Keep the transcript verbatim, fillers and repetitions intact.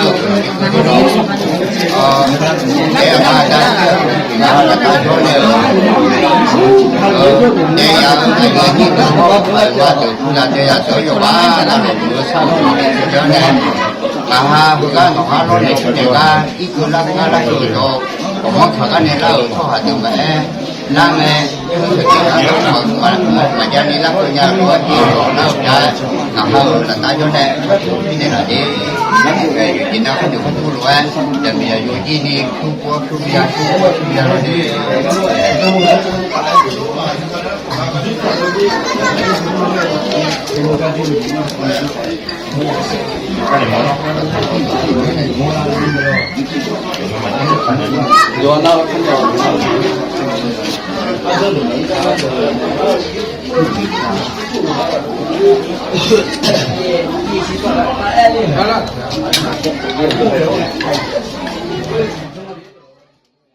nar-eu, nae aqma aqda, nar-eu laftav jawr nae-eu, nae ya-eu aqyawf nyir deuq-anr aqyawf-anr deuq guvzaq dae yadeuq-anr yawqghaq navluf muiq-eu shar-eu ghaq-anr nae, ngaq ha heugar nawq-anr lawrnaeq shawrnaeq gar irkeuv lar gar larkeuv-eu dawq, ghawqmanr taq gar nae lar-euq tsawrhaq deuq maqaer, lar ngae, maqjav ni larkeuv nya-eu lof-aer, lar-eu ja, ngaq ha-euq laftav jawr nae, mirnae laf de, jeq nar kharnoeq khartur lof-aer, yaqmiq yaqyo jir ni, tur pov tur ya tur pov tur ya lawr de.